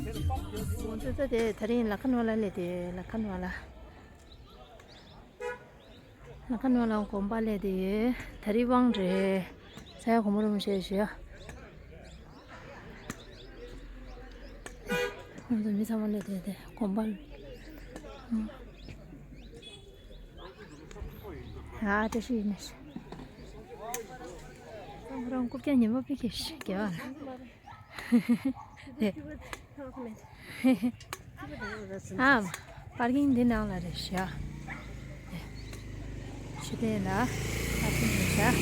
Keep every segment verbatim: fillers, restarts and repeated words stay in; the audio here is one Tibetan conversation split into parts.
ང་ཚོ་ད་དེ་དེ་རིང་ལ་ཁ་ནོར་ལ་སླེབས་ཏེ། ལ་ཁ་ནོར་ལ། ལ་ཁ་ནོར་ལ་དགོན་པ་སླེབས་ཏེ་ཡོད། ད་རིང་དབང་རེད། ས་ཡ་གོང་མ་རིན་པོ་ཆེ་ཞུ་ཡ། ང་ཚོ་མི་ཚང་མ་སླེབས་ཏེ་དེ་དགོན་པ་ལ། ཨ། བཀྲ་ཤིས་ཡིན་ནས། ཁོ་རང་རྐུབ་བཀྱག་ཉན་པ་པི་ཁེ་ཤི་དགེ་བ་ལ། ཨ། པར་ཀིང་འདི་ནང་ལ་རེད་ཤག་ཕྱི་དེ་ལ་པར་ཀིང་རེད་ཤག་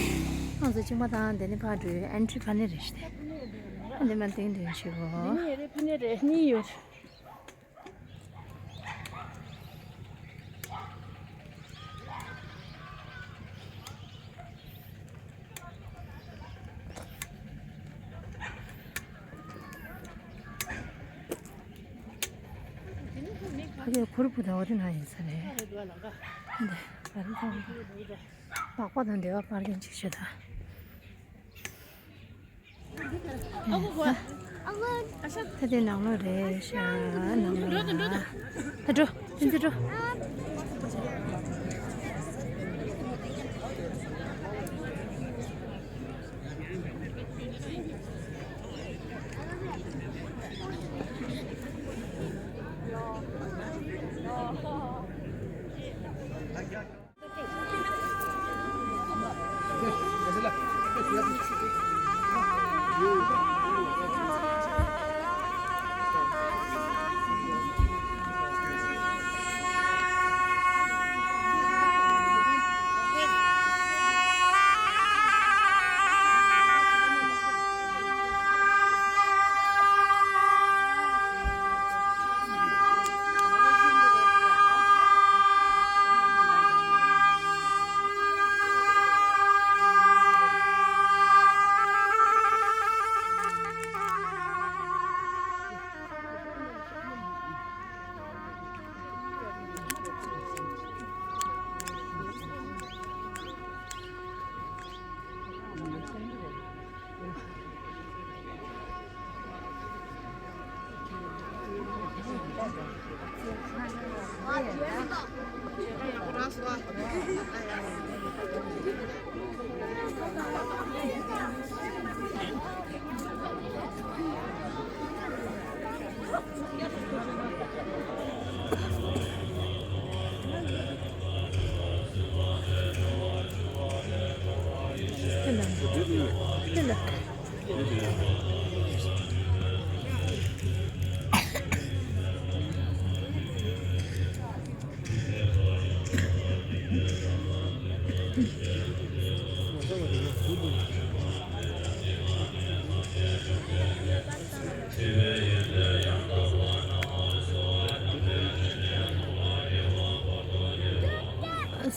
ང་ཚོ་གཅིག་མ་བཏང་། འདི་ནི་ཕར་འགྲོའི་ཨེན་ཊི་རི་ཕ་ནི་རེད་ཤག་འདི་མ་ཏིང་ཏིང་ཞིག་གོ། འདི་ནི་རེད། ཕ་ནི་རེད། གཉིས་ཡོད། ཕ་གིའི་ཁུར་བུ་དང་འོ་དེ་ན་ཡིན་ས་རེད། འདི་ཕ་རི་ཚང་མ་སྦག་སྦག་དང་འབྲེལ་བ་པར་ཀིང་ཅིག་ཞུ་དང་། ད་དེ་ནང་ལོགས་རེད་ཤག་ནང་ལོགས་ལ། ད་འགྲོ། དེ་ཚོ་འགྲོ།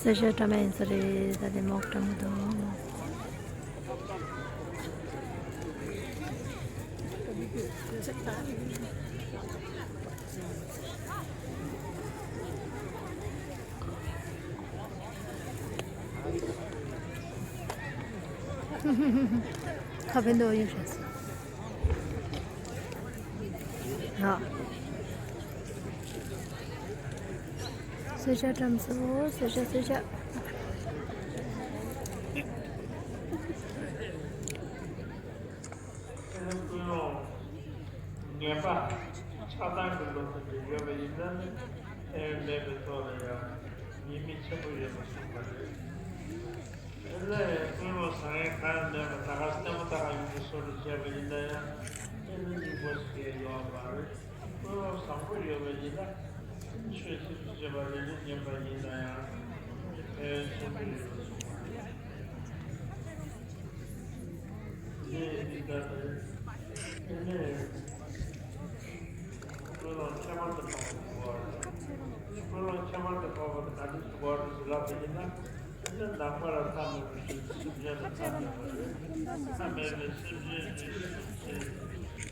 གསེར་ཞྭ་བཀྲམ་ཡ་ཡིན་ས་རེད། ད་དེ་མོག་བཀྲམ་གི་འདུག་ཁ་ཕན་ཐོགས་ཡོད་ཤག་ཡ། གསེར་ཞྭ་བཀྲམ་སོང་། གསེར་ཞྭ། གསེར་ཞྭ། ཀུན་སློང་ངན་པ་ཆགས་སྡང་གི་བློ་དེ་འདྲ་ཡོད་པ་ཡིན་ན་ནི། ཨེ། མེད་པའི་ཐོག་ལ་ཡང་ཉེས་དམིགས་ཆེན་པོ་ཡོད་པ་གསུངས་པ་རེད། དེ་ལས་ཀུན་སློང་བཟང་ངན་གང་ཡང་མེད་པ་ད་ག་རྩེ་མོ་ལྟ་ག་ཡོང་གི་བཟོ་འདྲ་བྱས་པ་ཡིན་ན་ཡང་། དེ་ནི་སྙིང་པོ་ཞིག་ཡོད་མ་རེད། ཀུན་སློང་བཟང་པོ་ཡོད་པ་ཡིན་ན། ཆོས་སེམས་སུ་བྱེད་པ་རེ་རེ་ཉན་པ་ཡིན་ན་ཡང་། ཕན་ཡོན་ཆེན་པོ་ཡོད་པ་གསུངས་པ་རེད། དེ་ནི་ད་དེ་ནས། ཀུན་སློང་ཁྱད་པར་དུ་འཕགས་པ་དགུ་པ་རེད། ཀུན་སློང་ཁྱད་པར་དུ་འཕགས་པ་དེ་ག་དུས་དགུ་པ་རེད་ཟེར་ལབ་པ་ཡིན་ན། དེ་ནི་ནམ་མཁའ་ལ་མཐའ་མེད་པའི་ཤུགས་ཀྱིས་སེམས་ཅན་ལ་མཐའ་མེད་པ་རེད། མཐའ་མེད་པའི་སེམས་ཅན་གྱི་ཤུགས་ཀྱིས་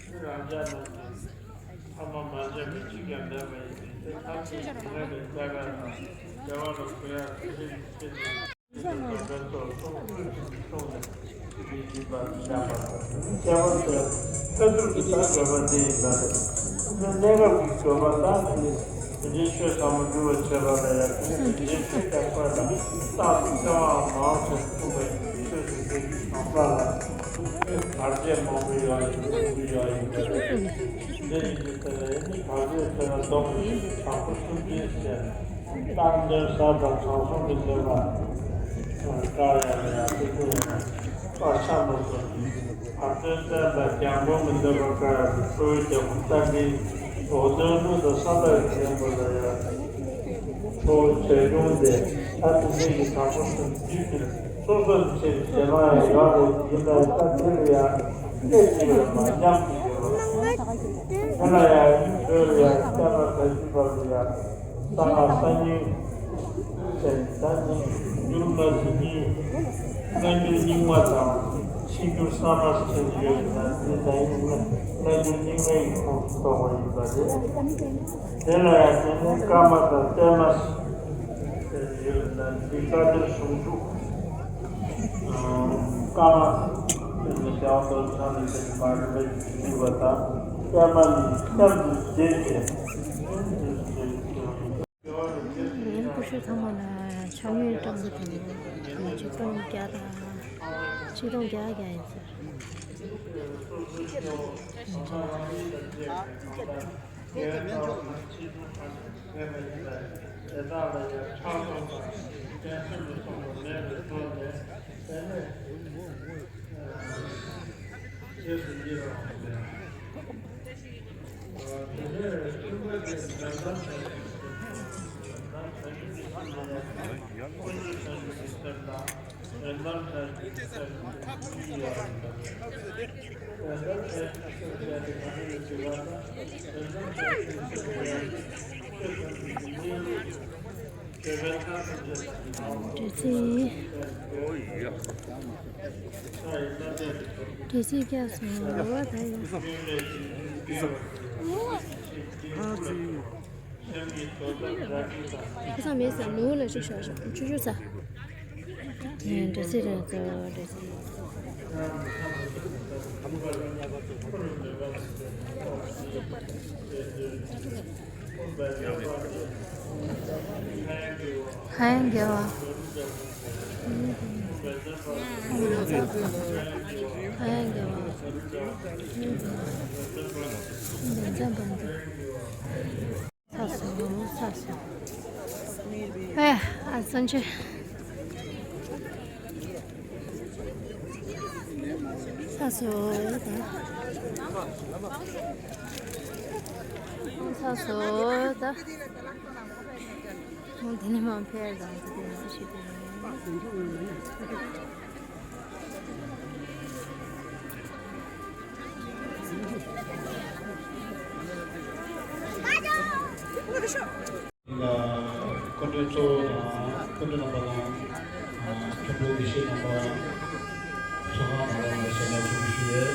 དེ་རང་ཅག་རྣམས་ཀྱི་ཕ་མ་མ་བྱས་པ་གཅིག་ཀྱང་མེད་པ་ཡིན་པས། དེ་ཐམས་ཅད་ཀྱི་མེད་པའི་སྐྱེ་རྒ་དང་ སྐྱེ་བ་ལ་འཁོད་ཡག་དེ་འདྲའི་ཆེད་དུ་ཁྱེད་ཚོ་དང་ཕན་ཐོགས་སོགས་སུ་ཞིག་གསུངས་ནས་མི་སྦྱིན་པ་བཞག་པ་དང་། སྐྱེ་བ་དེ་ལྟ་གྲུབ་ཀྱི་ད་དགོས་པ་དེ་ཡིན་པ་རེད། གནས་སྐབས་ཀྱི་དགོས་པ་དང་དེ་ནི་དེ་འདྲའི་ཆོས་ཟབ་མོ་སྒྲུབ་པར་བྱེད་པ་ལ་ཡང་དེ་ནི་དེ་འདྲའི་ཆོས་ཀྱང་དཀོན་དང་རྟག་ཏུ་ཚེ་དབང་མང་ཆེ་མཚུངས་པའི་ཆོས་སུ་འགྲོ་རྒྱུ་དང་པ་ལ་བར་ཆད་མང་པོ་ཡོད་ཡིན་མང་པོ་ཡོད་ཡིན་པ་རེད། འདི་ཡིན་དུས་ཚེ་ལ་ནི་བར་ཆད་ཆེ་ལ་ལྡོག་པའི་དྲག་པོ་སུམ་ཅུའི་ཞལ། རྟག་འདོད་ས་དང་དྲང་སྲོང་གི་འདོད་པ། བཀག་ཡ་ལ་ཡ་ཏི་ཏི་ཡ་བར་ཆད་མ་སོགས། བར་དོའི་བཙན་དང་རྒྱལ་མགོན་གྱི་འདོད་པ་བཀག་ཡ་ཁྲོ་བོའི་རྒྱལ་པོ་རྟ་མགྲིན། འོ་དོའི་གླུ་དང་ས་བདག་གི་མགོན་པོ་ལ་ཡ་ཁྲོ་བོ་བྱ་ཁྱུང་སྟེ། ད་དེ་འདྲའི་གི་དྲག་པོ་སུམ་ཅུ་དེར་སོ་སོ་ནས་ཆེ་བའི་ཞལ་ལག་ཡང་ཡོད་རེད། ཡིན་ལ་ད་དེ་ལ་ཡ་སྐད་ཅིག་ལ་མ་ཉམས་ཀྱི་ཡོད་རེད། དེ་ལ་ཡ་ཡིན་འདོད་ལ་ཡ་སྐྱ་ལ་ད་ཅི་བ་ལ་ཡ། གསང་སྔགས་གསར་རྙིང་ཟེར་ནས་ད་ནི་འགྱུར་སྔ་ཕྱི་གཉིས། སྔ་འགྱུར་རྙིང་མ་དང་ཕྱི་འགྱུར་གསར་མ་ཟེར་གྱི་ཡོད་ན། དེ་ད་ཡིན་ན་སྔ་འགྱུར་རྙིང་མ་ཡི་ཁོངས་སུ་གཏོགས་པ་ཡིན་པ་རེད། དེ་ལ་ཡང་དེ་ནི་བཀའ་མ་དང་བསྟན་མ་ཟེར་གྱི་ཡོད་ན། འདི་བཀའ་གཏེར་གཞུང་ལུགས་བཀའ་མ་ཟེར་ནས་བྱ་བ་དོན་ཚང་ནས་ཟེར་གྱི་མ་རེད་པས། འདི་བ་དང་བསྟན་མ་ནི་མཉམ་དུ་བསྡེབས་ཏེ། ཨ་ནི་སྐུ་ཞབས་ཚང་མ་ལ་ཕྱག་དངུལ་སྤྲད་པ་དང་། ཆིག་སྟོང་བརྒྱ་དང་། ཆིག་སྟོང་བརྒྱ་བརྒྱ་ཡིན་ཟེར། འགྲོ་ཚིག་འགྲོ་ཚིག་བརྒྱབ་སོང་། རེ་བ་ད་ཡོད། ཁ་སང་མེད་ཟེར། ནུ་བོ་ལ་ཞིག་ཤོག་ཤོག་ཆུ་ཆུ་ཟ། འགྲོ་ཚིག་རེད་ཚོ། འགྲོ་ཚིག་ཧ་ཡང་དགེ་བ། ཧ་ཡང་དགེ་བ། ཚ་སོང་ཚ་སོང་། ཨེ། ཨ་སང་ཆེ། ཚ་སོང་ད། ཚ་སོང་ད། ཁོང་དེ་ནས་མར་ཕེབས་དང་དེ་དེ་མ་ཤེས་དེ། སྐུ་མགྲོན་གཙོ་བོ་དང་སྐུ་མགྲོན་རྣམ་པ་དང་། མཁན་པོ་དགེ་བཤེས་རྣམ་པ། ཚོགས་ཁང་ནང་ལ་ཞལ་ལག་མཆོད་ཀྱི་ཞུ་ཡས།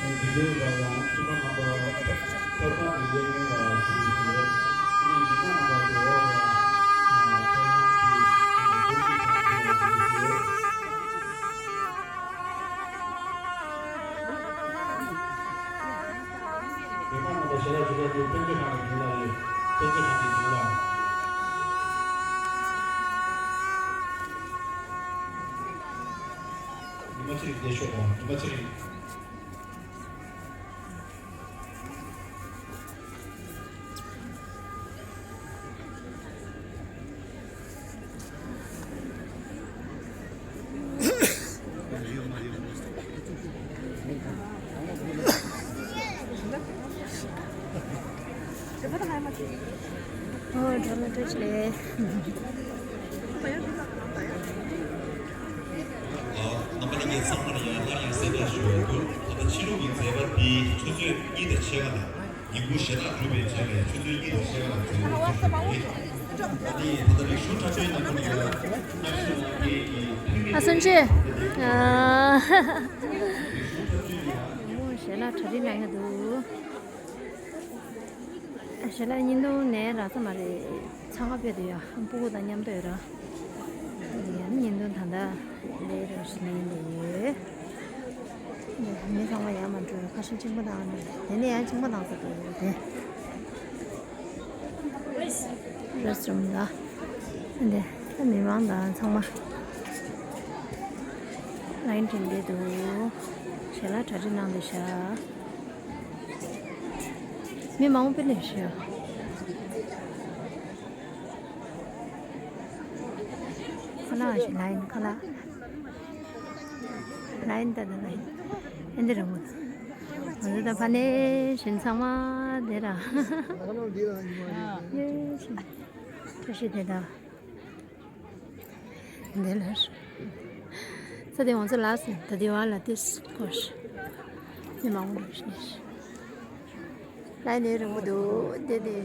དེ་འདྲའི་བར་ལ་སྤྱི་ཁང་རྣམ་པ་ཐོབ་ཐང་གི་ལས་ངན་ལ་ཞུ་ཞུ་ཡས། དེ་ནས་མི་མང་རྣམ་པ་ཀྱི་འོག་ལ་ཚོགས་ཁང་གི་སྐོར་གྱི་ཁང་དུ་ཞུ་ཞུ་ཡས། མི་མང་རྣམ་པ་ཞལ་ལག་ཞུ་ཡས་དེ་པཎ་ཆེན་ཁང་གི་མཇུག་ལ་ཡོད། པཎ་ཆེན་ཁང་གི་མཇུག་ལ། ཉི་མ་ཚེ་རིང་བསྡད་ཤོག་དང་། ཉི་མ་ཚེ་རིང་། ཨོ་འགྲོ་ལ་འགྲོ་ཆེ་ལེ། རྣམ་པ་ལྷན་རྒྱས་ཚང་མ་ལ་ཡང་སླར་ཡང་གསལ་བསྒྲགས་ཞུ་བ་ཡིན། ད་ལྟ་ཕྱི་ལུགས་ཀྱི་མཛད་པ་འདི་ཆུ་ཚོད་གཉིས་དང་ཕྱེད་ཀ་ལ། ཉིན་གུང་ཞལ་ལག་གྲུབ་པའི་རྗེས་ལ་ཆུ་ཚོད་གཉིས་དང་ཕྱེད་ཀ་ལ་མཛད་སྒོ་འགོ་འཛུགས་ཀྱི་ཡིན། ད་ནི་ད་ལྟ་རིག་གཞུང་འཁྲབ་སྟོན་གནང་མཁན་ཡང་སྐྱབས་ཞུ་གནང་མཁན་གྱི་ཐུན་མིན། ཨ་སུན་ཆེ། ཨ། རིག་གཞུང་འཁྲབ་སྟོན་ཡང་། ཉིན་གུང་ཞལ་ལག་གྲ་སྒྲིག་གནང་གི་འདུག། ཞལ་ལག་བརྙན་ཐུང་ནས་རག་ས་མ་རེད། འཚང་ཁ་དཔེ་དུ་ཡ་ཕྲུ་གུ་དང་མཉམ་དུ་ཡོད་ར། ཡང་བརྙན་ཐུང་ད་ལྟ་ལས་རོགས་ཞིག་ནས་ལས་ཡོད། མི་ཚང་མ་ཡར་མ་འགྲོ། ཁ་ཤས་གཅིན་པ་བཏང་ནས་དེ་ནས་ཡང་གཅིན་པ་བཏང་ས་འདུག་དེ། རེ་སི་ཊོ་རན་ལ། འདི་ད་མི་མང་དང་ཚང་མ་ལ་ཡིན་དྲན་བསྡད་འདུག་ཞལ་ལག་གྲ་སྒྲིག་གནང་བསྡད་ཤག་མི་མང་པོ་དཔེ་སླེབས་ཤག་ཁ་ལག་ཞིག་ལ་ཡིན་ཁ་ལག་ལ་ཡིན་ད་ད་ལ་ཡིན། ཨེ་འདི་རེད་མོ། ང་ཚོ་ད་ཕ་ནས་གཞན་ཚང་མ་དེ་ར། ཡེ་ཤི། བཀྲ་ཤིས་བདེ་ལེགས། འདི་ལ། ས་དེ་ང་ཚོ་ལ་སོང་ད་དེ་བ་ལ་དེ་སྐོར་ཞིག་མི་མང་པོ་འདུག་ཤི་ནས། ལ་ནས་རིང་པོ་འདུག་དེ་དེ།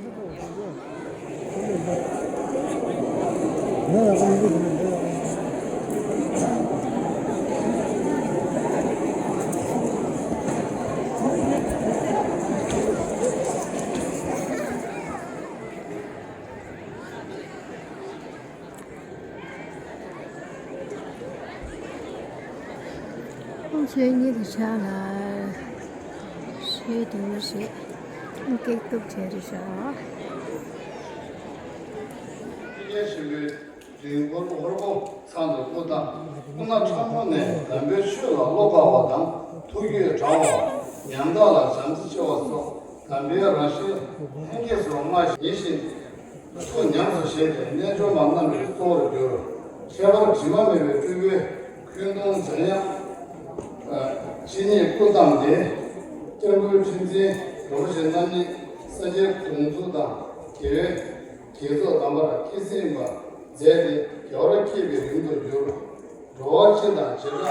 ཁོང་ཚོའི་གཉིད་དུ་ཆགས་ལ། ཞེས་དུ་ཞེས་སྐད་སྡུག་བྱས་རེད་ཤག་རྒྱལ་ཆེན་པོའི་རིང་འཁོར་ཧོར་སྒོ་ཚང་དུ་སྐུ་བལྟམས། སྐུ་ན་ཕྲ་མོ་ནས་དམ་པའི་ཆོས་ལ་བློ་དཀར་བ་དང་ཐུགས་རྒྱུད་དྲང་བ། ཉམ་ཐག་ལ་བྱམས་བརྩེ་ཆེ་བ་སོགས་དམ་པའི་རང་བཞིན་ལྷན་སྐྱེས་སུ་མངའ་ཞིང་། ཐུགས་ཉམས་སུ་བཞེས་ཏེ་རྣལ་འབྱོར་མ་རྣམས་ཀྱི་གཙོ་བོར་གྱུར། ཁྱད་པར་དྲི་མ་མེད་པའི་སྤྲུལ་སྐུའི་འཁོན་གདུང་འཇམ་དབྱངས་ཇི་སྙེད་སྐུ་བལྟམས་ཏེ། སྐྱབས་མགོན་ཁྲི་འཛིན་རྡོ་རྗེ་རྣམ་གཉིས་ས་སྐྱའི་གདུང་འཛུགས་དང་རྒྱལ་བའི་དགྱེས་ཚོགས་དམ་པར་ཁྱེད་སེམས་པ་མཛད་དེ་རྒྱལ་བར་སྐྱེད་པའི་རིམ་དུ་གྱུར། འགྲོ་བ་སྤྱི་དང་བྱེ་བྲག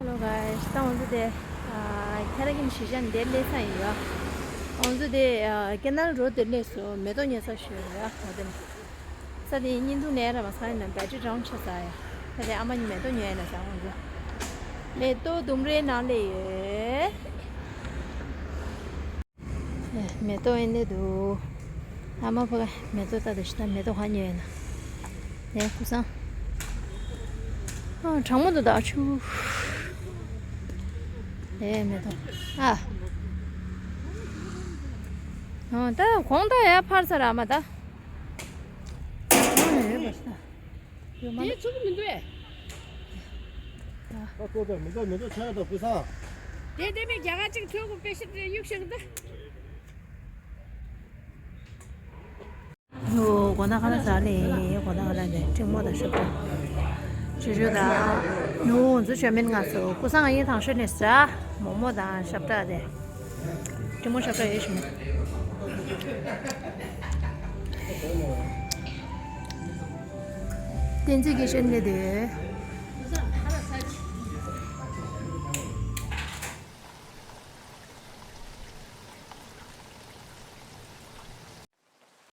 Hello guys, ད་ང་ཚོ་དེ་ཁ་ར་གིན་གཞིས་ཆགས་འདིར་སླེབས་ཚར་ཡིན་ཡ། ང་ཚོ་དེ་ཀེ་ནལ་རོ་དེར་སླེབས་སོང་། མེ་ཏོག་ཉོ་ས་ཞིག་ཡོད་ཡ། ང་ཚོ་ས་དེ་བརྙན་ཐུང་ནས་ར་མ་ཚང་ཡིན་ན་བེ་ཊི་རི་ཌའུན་ཆགས་ཚར་ཡ། ད་དེ་ཨ་མ་གཉིས་མེ་ཏོག་ཉོ་ཡ་ན་ས་ང་ཚོ་མེ་ཏོག་ལྡུམ་རའི་ནང་སླེབས་ཡོད། མེ་ཏོག་ཨེ་འདི་འདུག་ཨ་མ་ཕ་ག་མེ་ཏོག་ལྟ་དུ་ཞིག་ད་མེ་ཏོག་ག་ཉོས་ཡོད་ན། ཨེ་ཀུ་སང་། ཨ་གྲང་མོ་འདུག་ད་ཆུ། ཨེ་མེ་ཏོག་ཨ། ཨ་ད་གོང་ད་ཡ་ཕར་ཚར་ཨ་མ་ད། ཨ་ཡོད་པ་ཞིག་ད། དེ་ཚུགས་མི་འདུག་ཨེ། ད་ལྟོ་ད་མི་འདུག་མི་འདུག་ཆ་ད་ཀུ་སང་། དེ་དེ་མི་རྒྱ་གར་གཅིག་ཐོན་གོ་པེ་ཤི་དེ་གཡུག་ཤིག་ད། ཡོ་གོ་ན་ཁ་ན་ཟ་ལེ་གོ་ན་ཁ་ན་ནས་ཀྲིང་མོ་དང་ཤོག་ཅུ་ཅུ་དང་ནུ་འཛུ་ཆོས་མིན་ང་ཚོ་ཀུ་སང་ཡིན་ཐང་ཤོད་ནས་ཟ་མོ་མོ་དང་ཤབ་ཏྲ་དེ། དེ་མོ་ཤ་ཁ་ཡེ་ཤི་མོ། བསྟན་འཛིན་གྱི་ཤན་ནི་དེ།